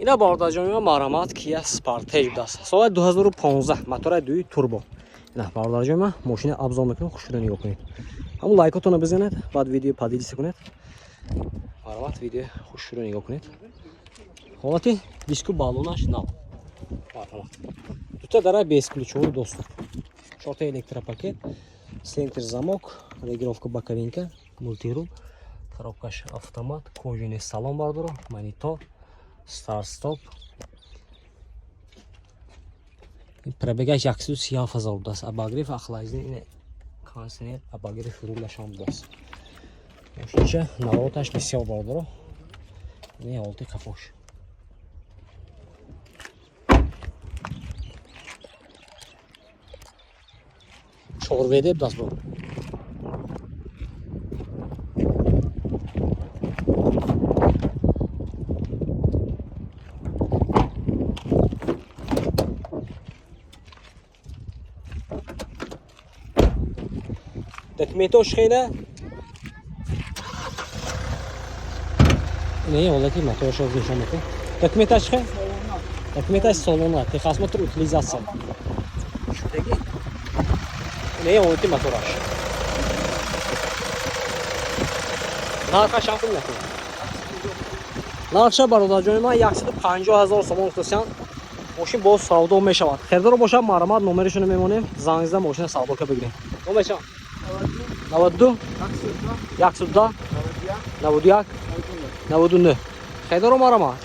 Ина, бародарҷони ман, марҳамат, Kia Sportage будааст, соли 2015, мотори дуи турбо. Ина, бародарҷони ман, мошина обзор мекунем, хушрӯ нигоҳ кунед. Ҳамун лайкотонро бизанед, баъд видео поделиться кунед. Марҳамат, видео хушрӯ нигоҳ кунед. Ҳолати диску баллонаш нав. Марҳамат, дута дара бесключевой доступ, чорта электропакет, центр замок, регулировка боковинка, мультируль, коробкаш автомат, кожаный салон, бардоро, монитор, старт стоп. Пробегаш 137 000 будааст. Обогрев, охлаждение, кондиционер, обогрев рулашам будааст. Мошинча навороташ бисёр, бардоро. Ин ҳолати қафош. Чорведе будааст бо. Документош хела. Не, ҳолати моторашо нишон мекунем. Документаш хе? Документаш солона, техосмотр, утилизация. Шудаги. Не, ҳолати мотораш. Нархаш ҳам мекунем. Нархша, бародарҷони ман, 150 ҳазор сомон гуфтасян. Мошин боз савдо мешавад. Хердоро бошад, марҳамат, номерашонро мемонем. Занг зада мошина савдо ка бигирем. Номер чанд? 92 110 91 99. Хейдоро, марҳамат.